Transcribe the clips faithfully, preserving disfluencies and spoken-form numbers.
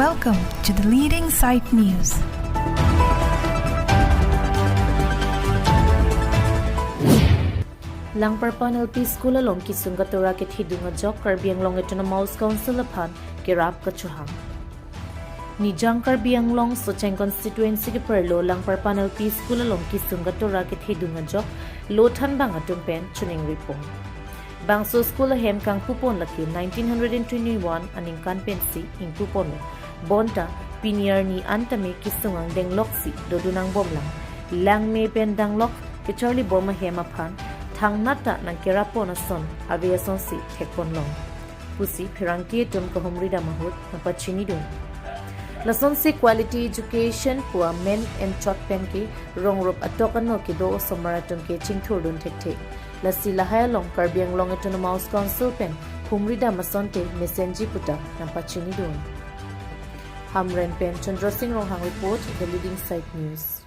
Welcome to the leading site news. Langparpan L P School along kisung katura kethedung ajok Karbi Anglong Autonomous Council aphan kerap kachohang. Nijang Karbi Anglong Socheng Constituency keparlo Langparpan L P School along kisung katura kethedung ajok lo thanbang atum pen choningri pon. Bangso school ahem kangpupon lake nineteen hundred and twenty-one aningkan pensi ingpuponlo. Bonta pini arni an tame kisung angdeng loksi dodun angbomlang. Langme pen danglok kecharli bom ahem aphan thangnat ta nangkerap pon ason ave asonsi thekponlong pusi pherangke atum kahumri dam ahut nangpachinidun. Lasonsi quality education pu amen enchot penke rong rup atok ano kedo osomar atum ke chingthurdun thekthe. Lasi lahai along Karbi Anglong Autonomous Council pen humri dam asonte mesenji puta nangpachinidun. Hamren pen Chandra Singh Ronghang report, The Leading Site News.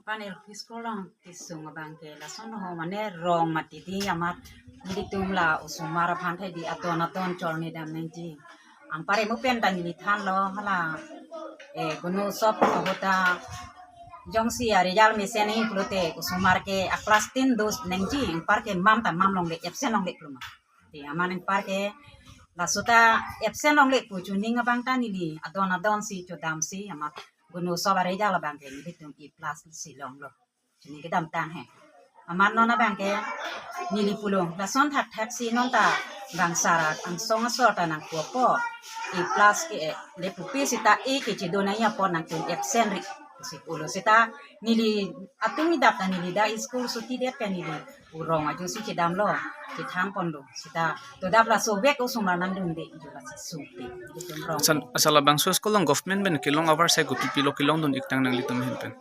Langparpan L P School along kisung abangke lason ho mane rong mati di amat nelitum la osomar aphan thedi adon adon chorni dam nangji. Anparke mo pen ta neli thanlo hala, eh, Gunotsav ahut ta jongsi a result mesen nangji pulote osomar ke a class ten dos nangji, anparke mam ta mam longle, absent longle pulo ma. Te amat anparke laso ta absent longle pu choning abang ta neli adon adonsi chodamsi amat Gunotsav a result abangke nelitum A plus si longlo. Chini kedamtang he. Amat non abangke neli pulo lason thakthak si non ta bang sar angsong asor ta nangpupo. A plus ke, eh, le pupe seta A ke chedo nangji apot nangtum absent ri si pulo seta neli atum idap ta neli dak school suti det pen neli rong ajo si chedamlo, chethang ponlo seta to dap laso vek osomar nangdunde jo lasi suti. Itum rong. Asal, asal labangso school along government pen kelong avarsai kopi pilo kelongdun iktang nanglitum ahin pen?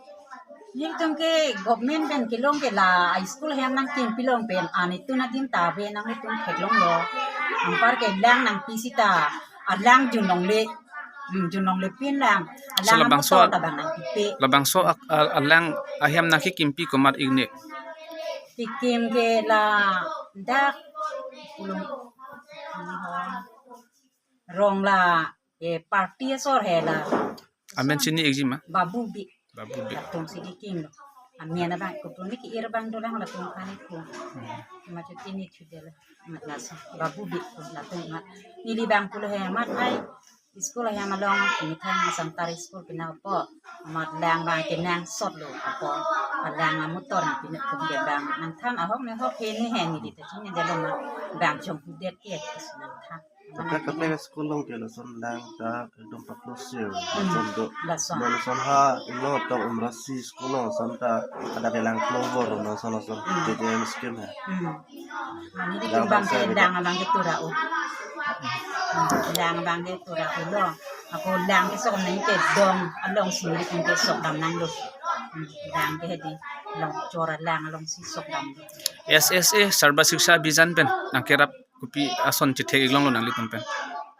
Nelitum ke government pen kelong ke la a school ahem nangkim pilong pen anitun adim ta ave nanglitum theklonglo. Anparke lang nangpi seta alang jun longle. Hmm, jun longle pin lang. Alang labangso amutor ta bang nangpipe. Labangso ak-, a-, alang ahem nangkikimpi komat ikni? Kikim ke la dak pulo rong la, eh, party asor he la. Amen chini ikji ma? Babu Bey. Babu Bey. Latum si kikimlo. Amen abang kopi ni ke-ir abang dolang latum kani ko. Hmm. Machu chini chudel. Amat lasi Babu Bey ko latum amat. Neli bang pulo he amat hai. School ahem along, ini kan Asam Tari School pinapo. Amat lang bang kenangsotlo apot. Alang amutor pina kum ke bang nangthan ahok ne hok he ni he neli ta chini delo ma bang chonghudet ke nangthan. Kaprek kaprek school along ke lason lang ta ekdom paklo sir. Hmm. Lason do. Lason. Lason ha ino tong Umrasi school along lason ta ada ke lang klobor lason lason. Hmm. K J M scheme he. Hmm. Mane di lang bang ke sir lang abang ke tura o. Hmm. Lang abang ke tura o lo. Ako lang ke sok nang ke dong alongsi nelitum ke sok dam nanglo. Hmm. Lang ke di long chora lang alongsi sok damlo. S S A Sarva Shiksha Abhiyan pen nangkerap kopi ason chethek iklonglo nanglitum pen?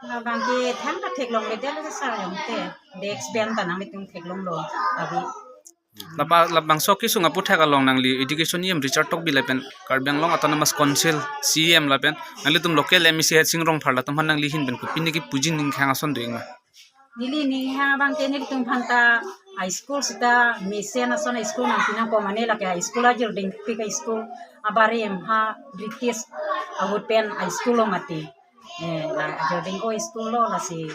Labang ke thang ta theklongle det lo sar yong te. Desk bench ta nanglitum theklonglo. Abi. Lapa, labangso kisung aputhak along nangli Education E M Richard Tokbi lapen Karbi Anglong Autonomous Council C E M lapen nanglitum local M A C Hetsing Rongphar latum aphan nangli ahin pen kopi neli puji ning khang ason do-ik ma? Neli ning khang abang ke nelitum aphan ta a school seta mesen ason a school nangpi nangpo mane lake a school ajirding pik a school abarim ha British ahut pen a school lo mati. Eh, la ajirding o school lo lasi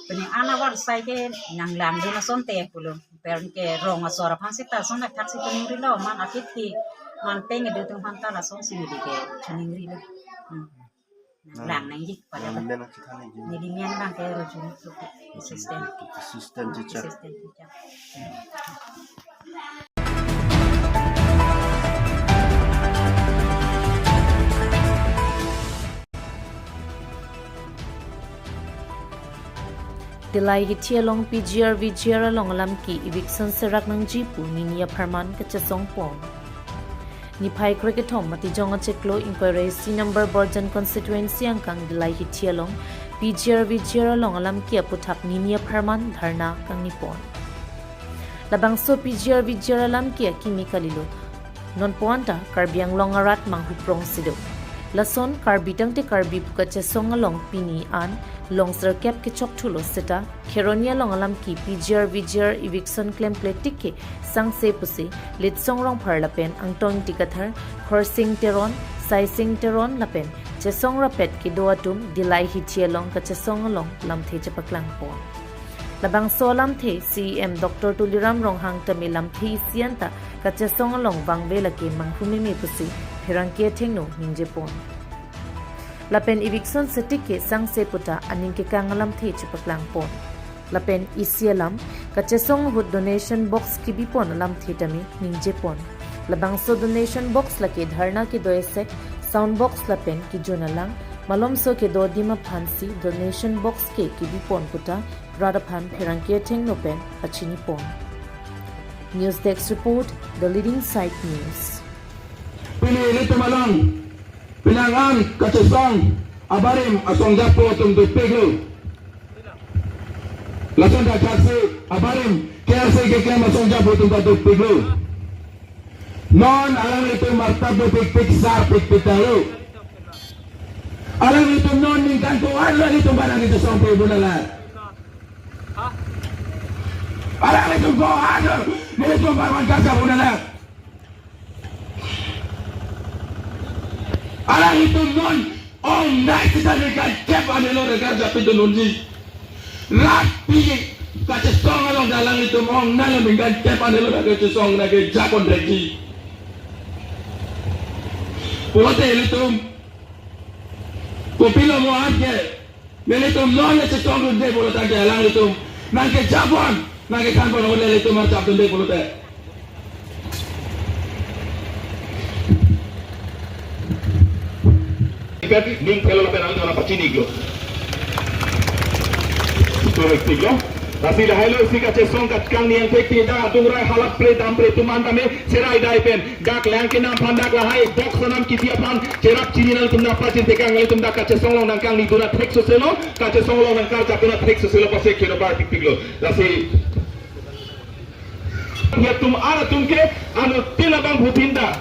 pini an avarsai ke nanglangdun asonte pulo. Pen ke rong asor aphan seta ason thakthak si choningrilo man akit ki man peng edu atum aphan ta lasonsi neli ke choningrilo. Hmm. Lang nangji pada. Neli men nangji. Neli men abang ke Rojuni Tuki, assistant. Assistant teacher. Assistant teacher. Dillai hithi along P G R V G R along alam ke eviction serak nangji pu nini apharman kachesong pon. Niphai krekethom Matijong achiklo ingkoi ra isi number Borjan constituency angkang Dillai hithi along P G R V G R along alam ke aputhak nini apharman dharna kangni pon. Labangso P G R V G R alam ke akimi kalilo. Non puan ta Karbi Anglong arat manghuprong si do. Lason Karbi tangte Karbi pu kachesong along pini an long sirkep kechok thulo seta Kheroni along alam ke P G R V G R eviction klemkle tik ke sangse pusi Litsong Rongphar lapen Angtong Ingti Kathar, Khorsing Teron, Saising Teron lapen chesong rapet kedo atum Dillai hithi along kachesong along lamthe chepaklang pon. Labangso alamthe C E M Doctor Tuliram Ronghang tame lamthe isi anta kachesong along vangve lake manghu meme pusi pherangke athengno ningje pon. Lapen eviction setik ke sangse puta aning kekang alamthe chepaklang pon. Lapen isi alam kachesong ahut donation box kebi pon alamthe tame ningje pon. Labangso donation box lake dharna kedo esek sound box lapen kejun alang malomso kedo adim aphansi donation box ke kebi pon puta rat aphan pherangke athengno pen pachini pon. News Desk Report, The Leading Side News. Pini ilitum along penang an kachesong abarim asong japo atum dopiklo. Lason ta K R C abarim, K R C keklem asong japo atum ta dopiklo. Non alanglitum arta dopik piksar pikpik talo. Alanglitum non ningkan ko-an lo ilitum barang kachesong pe bunala. Alanglitum ko-an lo ilitum barang kachesong bunala. Alanglitum non ong nai sita ningkan kep anelo regar japi dununji. Rat pi kachesong along alanglitum ong nai lo ningkan kep anelo regar kachesong nake japon regi. Pulote ilitum kopilo mo anke nelitum non le chesong dunde pulo tangte alanglitum nangkejapon nangkethanpon ole ilitum arjap dunde pulote. Ning thelo lapen ang thana pachini klo. Ito ektik lo. Lasi lahai lo isi kachesong kachekang niang thek ti dak adung rai halap pre dam pre atum an tame cherai dai pen dak lang kenam aphan dak lahai box anam kipi aphan cherap chini nangtum nangpachin tekang nangtum dak kachesong along nangkangni dun athek soselo, kachesong along nangkarjap dun athek soselo pase keno bar pikpik lo. Lasi ya tum ara tum ke anuttin abang bhutin da.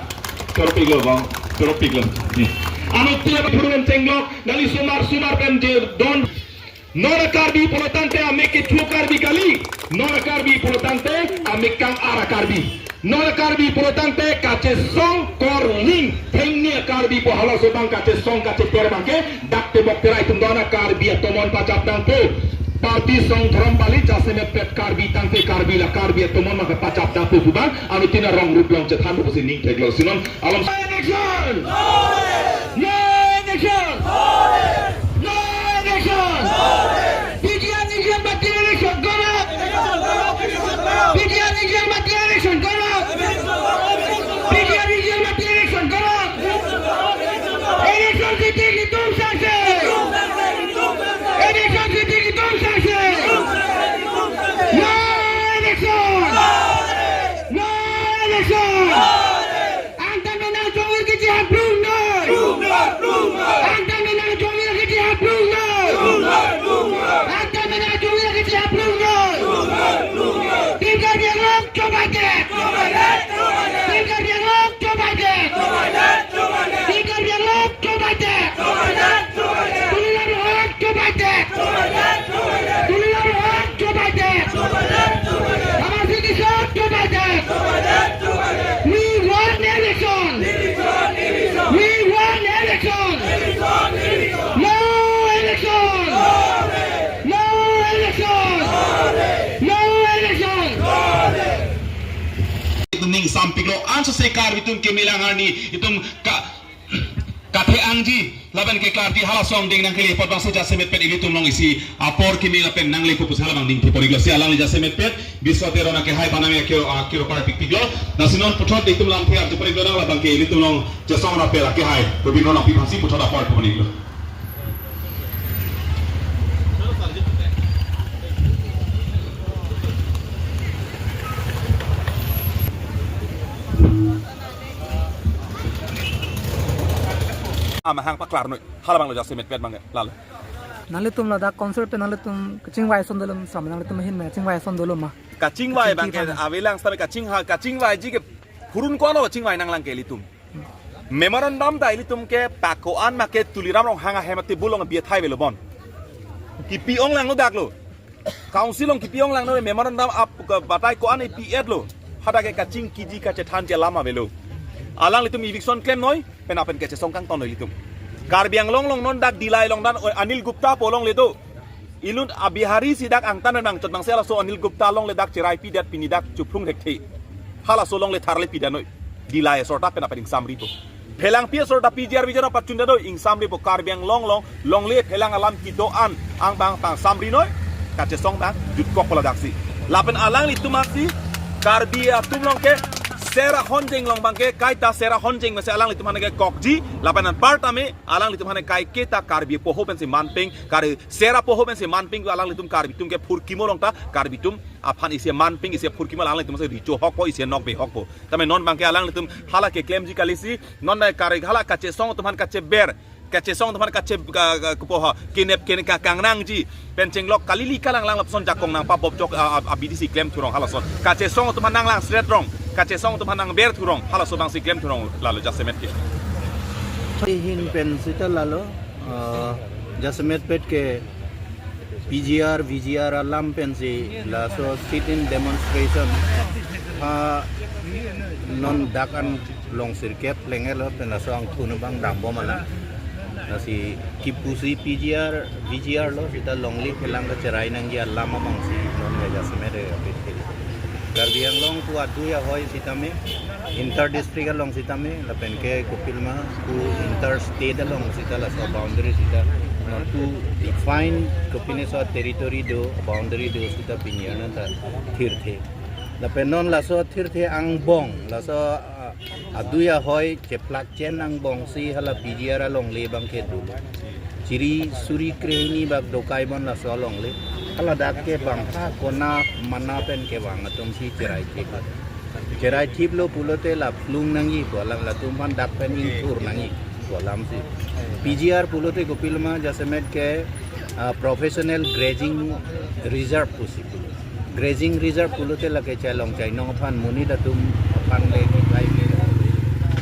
Choro pik lo bang, choro pik lo. Ni. Anuttin abang bhutin chenglok, nali sumar sumar pen je don. Non a-Karbi pulo tangte amek kethu Karbi kali. Non a-Karbi pulo tangte amek kang ara Karbi. Non a-Karbi pulo tangte kachesong korling thengni a-Karbi pu halaso abang kachesong kacheter abangke dak tebok terai atum don a-Karbi atomon pachap dangpo. Party song dhorong bali jasemet pet Karbi tangte Karbi la Karbi atomon maka pachap dangpo pu abang anuttin arong rup long chethan pusi ning thek lo sinon alom. No election! No election! No election! P G R Nijam Bati election, go back! P G R Nijam Bati election, go back! P G R Nijam Bati election, go back! Election sitting itum sangse! Election sitting itum sangse! No election! No election! Angtan menang jongir keji haprung noi. Angtan menang jongir keji haprung noi. Angtan menang jongir keji haprung noi. Tim Karbi Anglong coba cek. Tim Karbi Anglong coba cek. Tim Karbi Anglong coba cek. Tuliram Rohak coba cek. Tuliram Rohak coba cek. Amar Sing Tisso coba cek. We want election. We want election. No election. No election. No election. Itum ning sampiklo anso se Karbi atum kemelang arni itum ka kathe-angji lapen keklarji hala song ding nangkele apot bangso jasemet pet ilitum along isi apor kimi lapen nangle pupus hala bang ning thipori lo si alangli jasemet pet Biswa Teron akehai aphan nangke akiro, akiro parpikpik lo. Lasi non puthot itum lamthe arju pori lo nang labangke ilitum along chesong rapel akehai Robindro Nangpi aphansi puthot apor poni lo. amahang paklar noi. Halabanglo jasemet pet abangke lalo. Nanglitum ladak council pen nanglitum kachingvai ason dolo ma, nanglitum ahin me kachingvai ason dolo ma? Kachingvai abangke kachingvai ason avelang sitame kachingha, kachingvaiji ke phurun ko-an kachingvai nanglang ke ilitum. Memorandum ta ilitum ke pako-an ma ke Tuliram Ronghang ahem atebul along bi athai avelo bon. Kipi-ong langlo daklo. Council along kipi-ong langlo, memorandum ap ke batai ko-an ipi-etlo. Hadak ke kachingkiji kachethanji alam avelo. Alanglitum eviction klem noi, penap pen kachesong kangton noi ilitum. Karbi Anglong along non dak Dillai along dan Anil Gupta pu alongle do. Ilun a-Bihari si dak angtan nangchot nangsi halaso Anil Gupta alongle dak cheraipidet, pini dak chuphlung thekthe. Halaso alongle tharle pidet noi. Dillai asor ta penap pen ingsamripo. Phelangpi asor ta P G R V G R pachun det noi, ingsamripo. Karbi Anglong along longle phelang alam kedo-an abang pangsamri noi. Kachesong abang jutkokpo ladaksi. Lapen alanglitum aphansi Karbi atum along ke sera honjeng along abangke kaita sera honjeng mese alanglitum aphan ke kokji. Lapen anparta me alanglitum aphan kaiketa Karbi poho pensi manpeng, Karbi sera poho pensi manpeng, alanglitum Karbi atum ke phurkimo along ta Karbi atum aphan isi manpeng, isi phurkimo, alanglitum si richo hokpo, isi nokbe hokpo. Tame non abangke alanglitum hala keklemji kalisi, non na kari hala kachesong atum aphan kacheber, kachesong atum aphan kache ka, ka, kupo ha, kenep kene ka kangnangji, pen chenglok kalili kalang lang lapuson jakong nangpabop jok a, a, abidi si klem thurong halason. Kachesong atum aphan nanglang sret rong, kachesong atum aphan nangber thurong, halaso abangsi klem thurong lalo jasemet ke. Ahin pen sita lalo, ah, jasemet pet ke P G R, V G R alam pensi laso sit-in demonstration ha non dak an long sirkep lengelo pen laso angthun abang dambom alam. Lasi kipusi P G R, V G R lo sita longle phelang kacherai nangji alam abangsi non ya jasemet ke apit ke. Karbi Anglong pu adui ahoi sitame, inter district along sitame, lapen ke kopilma pu inter state along sita laso boundary sita, non pu define kopine so territory do, boundary do sita pini arni ta thirthe. Lapen non laso thirthe angbong, laso, ah, adui ahoi cheplak chen angbongsi hala P G R alongle abangke dolo. Chiri suri krehini bak dokai bon laso alongle. Hala dak ke bangpha kona mana pen kevang atumsi cherai thip. Cherai thiplo pulote la phlung nangji pu alam, latum aphan dak pen ingthur nangji pu alamsi. P G R pulote kopilma jasemet ke, ah, professional grazing reserve pusi pulo. Grazing reserve pulote lake chailong chainong aphan, monit atum aphan le kipai le.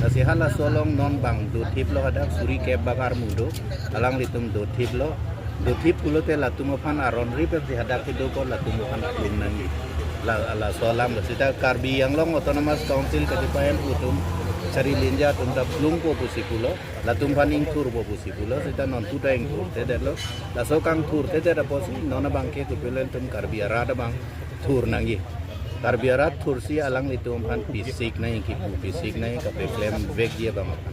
Lasi halaso along non abang dothiplo, hadak suri kep bak armu do, alanglitum dothiplo. Dothip pulote latum aphan aron ri pensi hadak kedo ko latum aphan phlung nangji. La, laso alam lo sita Karbi Anglong Autonomous Council kachepahem atum, chari linja atum ta phlungpo pusi pulo. Latum aphan ingthurpo pusi pulo, sita non pu ta ingthurthedetlo. Laso kangthurthedet apotsi non abangke kopilo, ilitum Karbi arat abang thur nangji. Karbi arat thursi alanglitum aphan pisik nangji, kipu pisik nangji, kapeklem vekji abang aphan.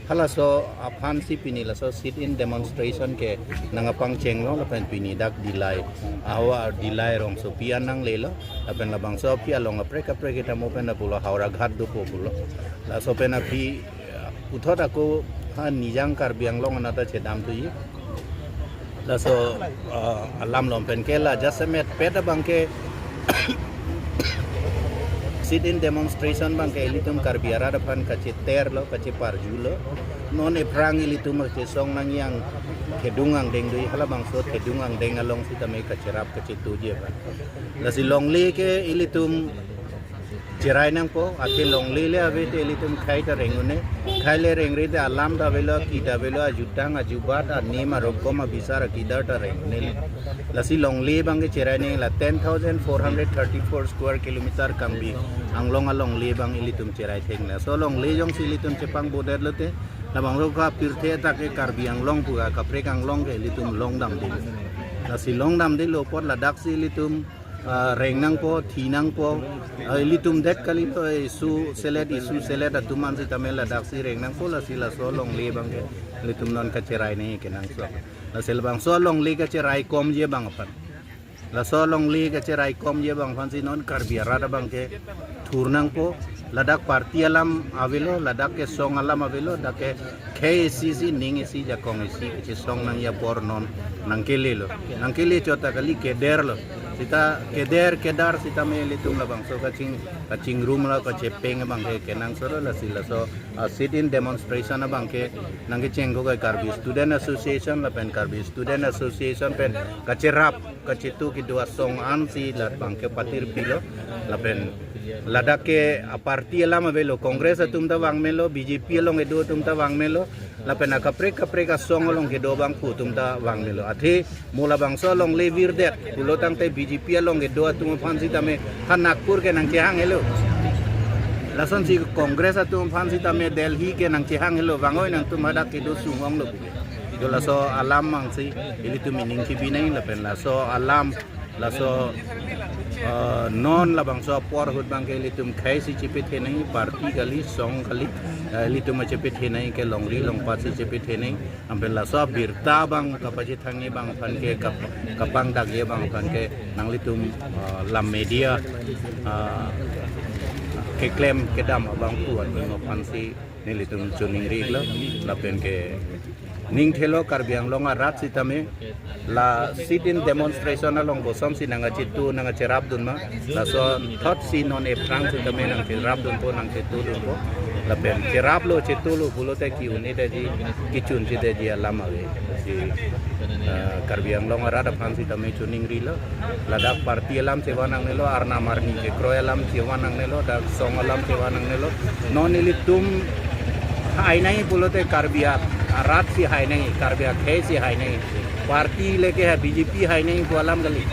Halaso aphansi pini laso sit-in demonstration ke nangpangchenglo lapen pini dak Dillai ahavar Dillai rongsopi an nanglelo, lapen labangso aphi along kaprek kaprek kita mo pen pulo Howraghat dopo pulo. Laso pen aphi puthot ako ha Nijang Karbi Anglong anat ta chedamthuji. Laso, ah, alam lo pen ke la jasemet pet abangke sit-in demonstration abangke ilitum Karbi arat aphan kacheterlo, kacheparjulo. Non ephrang ilitum kachesong nangji, thedung angdeng do, halabangso thedung angdeng along sitame kacherap kachetoji aphan. Lasi longle ke ilitum cherai nangpo, athe longle le ave te ilitum khei ta reng un-e, khei le rengre te alam ta avelo, ki ta avelo, ajutang, ajubat, anim, arokom, abisar, akidar ta reng un-e. Lasi longle abangke cherai nang la ten thousand four hundred thirty-four square kilometer Karbi Anglong alongle abang ilitum cherai theng. Laso longle jongsi ilitum chepangbodet lote, labangso ka pirthe ta ke Karbi Anglong pu ka kaprek Anglong ke ilitum longdamde. Lasi longdamde lo apot ladaksi ilitum ah, reng nangpo, thi nangpo, ah, ilitum det kali to, eh, isu selet, isu selet atum an sitame ladaksi reng nangpo, lasi laso longle abangke ilitum non kacherai nangji kenangsot. Lasi labangso longle kacherai komji abang aphan, laso longle kacherai komji abang aphansi non Karbi arat abangke thur nangpo, Ladak party alam avelo, ladak ke song alam avelo, dak ke khei isi si, ning isi, jakong isi, kachesong nangji apor non nangkelelo. Nangkele chot ta kali, keder lo. Sita keder kedar sitame ilitum labangso kaching, kachingrum lo, kachepeng abang ke kenangsot lo, lasi laso, ah, sit-in demonstration abang ke nangkecheng ko kai Karbi Student Association lapen Karbi Student Association pen kacherap kachetu kedo asong ansi labang ke patir pilo, lapen ladak ke aparty alam avelo, Congress atum ta vangmelo, B J P along kedo atum ta vangmelo, lapen akaprek kaprek asong along kedo abang pu atum ta vangmelo. Athe mo labangso along le virdet pulo tangte B J P along kedo atum aphan sitame ha Nagpur ke nangkehang helo. Lasonsi Congress atum aphan sitame Delhi ke nangkehang helo. Vangoi nangtum hadak kedo sung-ong lo pu ke. Jo laso alam abang si ilitum ining kebi nangji lapen laso alam, laso, eh, non labangso apor ahut abang ke ilitum khei si chepethe nangji, party kali, song kali, eh, ilitum chepethe nangji ke longri longpat si chepethe nangji. Lapen laso abirta abang kapachethangji abang aphan ke kap-, kapangdakji abang aphan ke nanglitum, eh, la media, eh, keklem kedam abang pu atum aphan si nelitum choningri lo, lapen ke ning thelo Karbi Anglong arat sitame la sit-in demonstration along kosonsi nangkachetu nangkacherapdun ma, laso thot si non aphrang sitame nangcherapdunpo, nangchetudunpo, lapen cheraplo chetulo pulote ki-un-edetji, kechun chedetji alam ave. Si, eh, Karbi Anglong arat aphan sitame choningri lo. Ladak party alam chevan nangnelo, arnam arni kekroi alam chevan nangnelo, dak song alam chevan nangnelo. Non ilitum hai nangji pulote Karbi a-, arat si hai nangji, Karbi akhei si hai nangji. Party leke ha B J P hai nangji pu alam kali,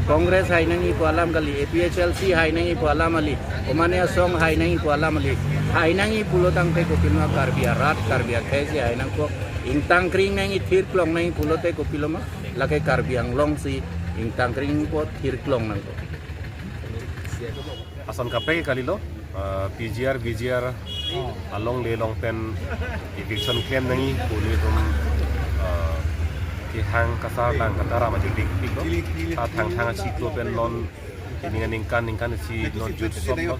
Congress hai nangji pu alam kali, A P H L C hai nangji pu alam kali, Omania song hai nangji pu alam kali. Hai nangji pulo tangte kopilo ma, Karbi arat, Karbi akhei si hai nangpo. Ingtang kring nangji, thirklong nangji pulote kopilo ma, lake Karbi Anglong si ingtang kring po, thirklong nangpo. Ason kaprek kalilo, eh, P G R, V G R along le along pen eviction klem nangji pu nelitum, eh, kehang kasar lang kadaram ajo dikpiklo. Ta Thangthang achiklo pen non pini aningkan, ningkan isi non jut sop lo.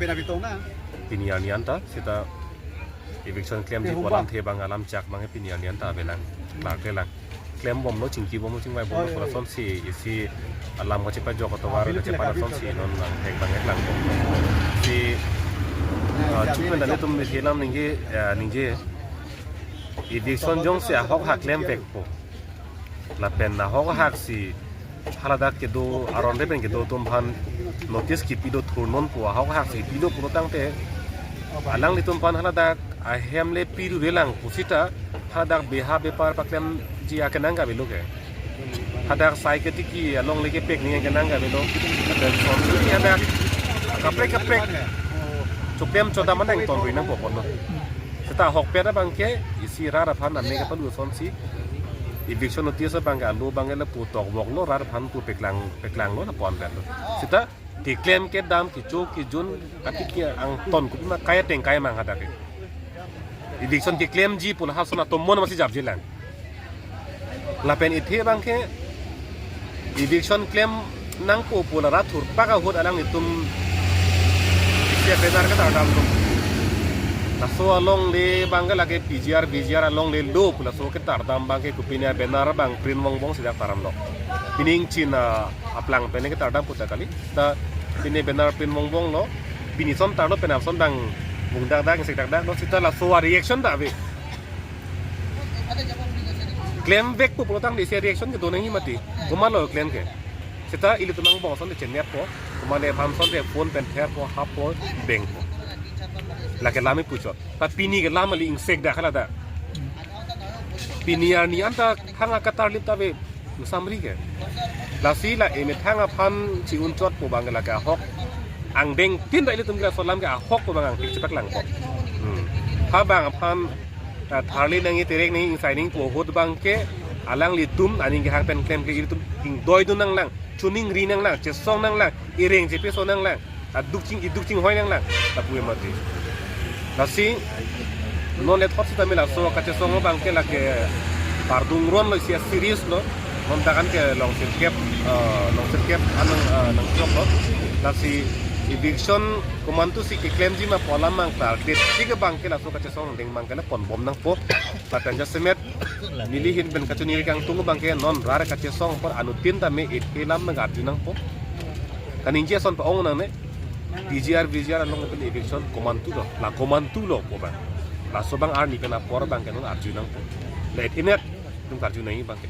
Pini arni anta sita eviction klemji pu alamthe abang alam chak abang pini arni anta avelang, klarklelang. Klembomlo, chinghibomlo, chingvaibomlo, oi, oi, oi, pu asonsi isi alam kachepajok atovar kachepan asonsi non nangthek abang eklangpo. Si, ah, chupin nelitum isi alam ningje, ah, ningje. Eviction jongsi ahok hak klemvekpo, lapen ahok hak si haladak kedo aron re pen kedo atum aphan notice kipi do, thurnon pu, ahok hak si kipi do pulo tangte alanglitum aphan haladak ahem le piru relang pusita haladak beha bepar paklemji akenang kavelo ke. Hadak sai ketiki along le kepek nangji akenang kavelo. Lapen sonsi hadak kaprek kaprek choklem chodam anang ton rui nangpo ponlo. Seta ahokpet abang ke isi rat aphan ame kapalu asonsi eviction notice abang ke alo abang ke lapu tokvoklo, rat aphan pu peklang, peklanglo, lapu anvetlo. Seta keklem kedam, kecho kejun, katik ke angton kopi ma kai ateng kai mang hadak ke. Eviction keklemji pu la ha son atomon masi japjelang. Lapen ithe abang ke eviction klem nangpo pu la rat thurpak ahut alanglitum isi banner ketardamlo. Laso along le abang ke lake P G R, V G R along le lo pu laso ketardam abang ke kopine banner abang print vongbong si dak tardamlo. Pini ingchin, ah, aplang pen ketardam pu ta kali. Ta pini banner print vongbonglo. Pini son tarlo pen ason abang vung dakdak, sek dakdaklo, seta laso a-reaction ta ave. Klemvekpo pulo tangte isi reaction kedo nangji mati. Komatlo klem ke. Seta ilitum angbong asonte cheneppo, komatne aphan asonte phone pen therpo, happo, bengpo. Lake lam ipuchot. Ta pini ke lam kali, ingsek dak haladak. Pini arni anta thang akatarlip ta ave, ingsamri ke. Lasi la emethang aphan chi-un chotpo abang ke lake ahok angdeng tin ta ilitum ke laso alam ke ahokpo abang angpik chepaklangpo. Hmm. Ha abang aphan, ah, tharli nangji, terek nangji, ingsai nangji pu ahut abang ke alanglitum aning kehang pen klemkle ilitum ingdoidun nanglang, choningri nanglang, chesong nanglang, ireng chepeso nanglang, aduk ching, iduk chinghoi nanglang, lapu mati. Lasi non le thot sitame laso kachesong abang ke lake pardung ronlo, isi a-series lo. Non ta kan ke long sirkep, eh, long sirkep anang, eh, nangchoklo. Lasi Eviction komantu si keklemji ma pu alam abang klarkle. Thik abang ke laso kachesong ding abang ke la ponbom nangpo. Lapen jasemet neli ahin pen kachiningri kangtung abang ke non rat kachesong apor anuttin tame isi alam abang arju nangpo. Kaningje ason pa-ong nangne. P G R, V G R along pen eviction komantu lo, la komantu lo pu abang. Laso abang arni pen apor abang ke non arju nangpo. La isi-net itum karju nangji abang ke.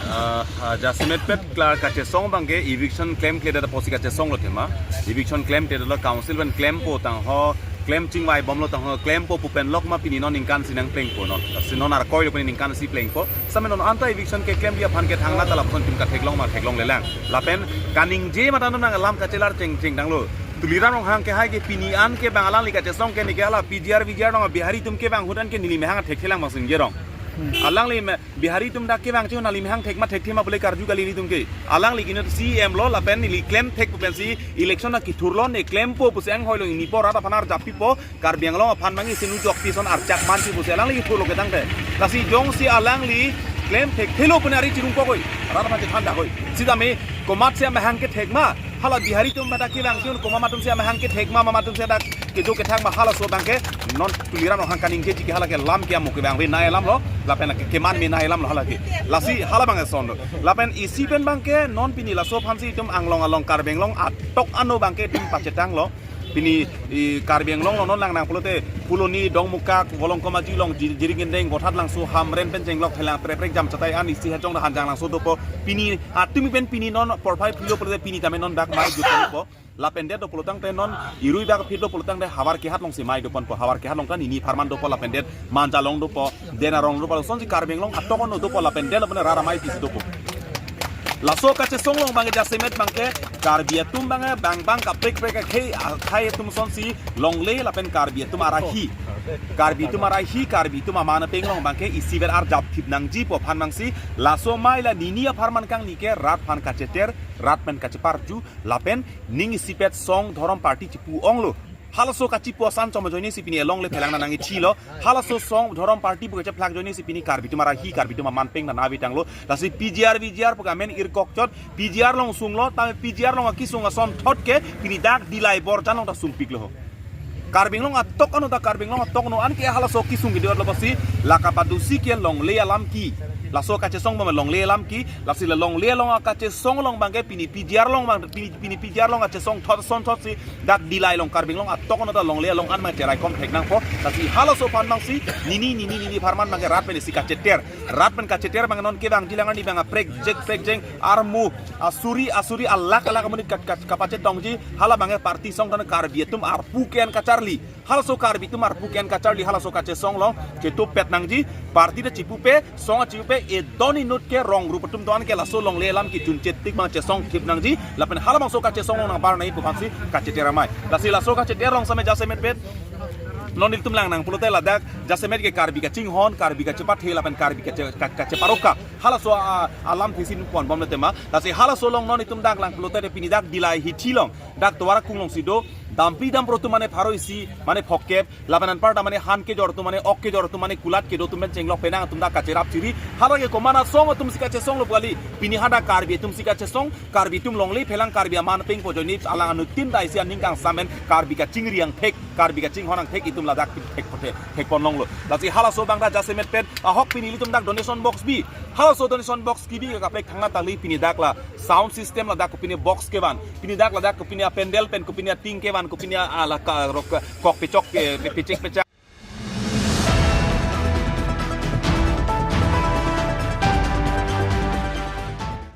Ah, ah, jasemet pet klar kachesong abang ke eviction klemkledet apotsi kachesong lo tema. Eviction klemkledet lo, council pen klempo tangho, klem chingvai bomlo tangho, klempo pu pen lok ma pini non ningkan isi nangplengpo non. Si non arkoi lo pini ningkan isi plengpo. Same non anta eviction keklemji aphan ke thangnat ta lapuson itum katheklong ma theklongle lang. Lapen kaningje mata non nang alam kachelar chengcheng tanglo. Tuliram Ronghang ke hai ke pini an ke abang alangli kachesong ke neke hala P G R V G R nong Bihari atum kevang ahut an ke neli mehang thekthelang abang singje rong. Alangli me-, Bihari atum dak kevang che nangli mehang thek ma thekthe ma pu le karju kali nelitum ke. Alangli ke inut C E M lo lapen neli klemthek pu pensi election akethur lo, ne klempo pusi anghoi lo, ini apor rat aphan arjap pipo, Karbi Anglong aphan mangi sinu jok pison archak mansi pusi alangli kethur lo ketangte. Lasi jongsi alangli klemthekthelo pu ne ari chirungpo koi, rat aphan chethan da koi. Sitame komatsi amehang kethek ma, hala Bihari atum dak kevang che komat atum si amehang kethek ma, mamat atum si dak kedo kethak ma, halaso abang ke non Tuliram Ronghang kaningjeji ke hala ke lam ke amo ke abang ave nai alam lo, lapen ke keman me nai alam lo hala ke. Lasi hala abang eson lo. Lapen isi pen abang ke non pini laso aphansi itum anglong along Karbi Anglong atok ano abang ke itum pachetang lo. Pini i Karbi Anglong lo non lang nang pulote Phuloni, Dongmukak, Volongkom Aji along, Ji-, Jirikindeng, Gothatlangso, Hamren pen chenglok phelang preprek jam chatai an isi hajong da Hanjanglangso dopo. Pini atumi pen pini non porphai philo pulote pini tame non dak mai dopo. Lapen det do pulo tangte non irui bak phit do pulo tangte Howraghat alongsi mai doponpo, Howraghat along kan ini apharman dopo lapen det Manja along dopo, Dena along dopo, lasonsi Karbi Anglong atok ano dopo lapen det lapen rara mai pis dopo. Laso kachesong along abang ke jasemet abang ke Karbi atum abang ke bang bang kaprek prek akhei akhei atum asonsi longle lapen Karbi atum arahi. Karbi atum arahi, Karbi atum aman apeng along abang ke isivet arjap thip nangji pu aphan abangsi laso mai la nini apharman kangni ke rat aphan kacheter, rat pen kacheparju, lapen ning isipet song dhorom party chipu onglo. Halaso kachipu asan chom ajoinesi pini elongle phelang nang ithi lo. Halaso song dhorom party pu kachephlak ajoinesi pini Karbi atum arahi, Karbi atum aman apeng nang ave tanglo. Lasi P G R V G R pu ke amen irkok chot, P G R along sunglo, tame P G R along akesung asonthot ke pini dak Dillai Borjan along ta sungpiklo ho. Karbi Anglong atok ano ta Karbi Anglong atok ano an ke halaso kesung kidi otlo pasi la kapadusi ke longle alam ke. Laso kachesong abang longle alam ke, lasi la longle along akachesong along abang ke pini P G R along abang, pini, pini P G R along achesong thot asonthotsi dak Dillai along Karbi Anglong atok ano ta longle along an abang cheraikom thek nangpo. Lasi halaso aphan abangsi nini, nini, nini apharman abang ke rat pen isi kacheter. Rat pen kacheter abang non kevangji lang arni abang prek jek prek jeng armu asuri asuri alak alak amonit kat, kat, kapachetongji hala abang ke party song tan Karbi atum arpu ke-en kacharli. Halaso Karbi atum arpu ke-en kacharli halaso kachesong along chetupet nangji, party ta chipupe, song achipupe, edon inut ke rong rup atum doan ke laso longle alam ke chunche tik abang chesong thip nangji, lapen halabangso kachesong along nangbar nangji pu aphansi kacheter amei. Lasi laso kacheter along same jasemet pet non ilitum lang nang pulote ladak jasemet ke Karbi kachinghon, Karbi kachepathe lapen Karbi kache-, ka-, kacheparokap. Halaso a, alam thesi ponbomlo tema. Lasi halaso along non itum dak lang pulote pini dak Dillai hithi along, dak Tovar akung alongsi do, dampri dampro atum mane pharo isi, mane phokep, lapen anparta mane han kejor atum mane ok kejor atum mane kulat kedo atum pen chenglok penang atum dak kacherap chiri. Hala ke komat asong atumsi kachesonglo pu kali. Pini hadak Karbi atumsi kachesong, Karbi atum longle phelang Karbi aman apeng pu ajoine alang anuttin ta isi aning kangsam pen Karbi kachingri angthek, Karbi kachinghon angthek itum ladak thek pute, thek pon longlo. Lasi halaso abang ta jasemet pen ahok pini ilitum dak donation box bi. Halaso donation box kebi ke kaprek thangnat kali, pini dak la sound system ladak kopine box kevan. Pini dak ladak kopine apendel pen kopine ating kevan, kopine alaka rok kok pechok pe, pe, pechek pechak.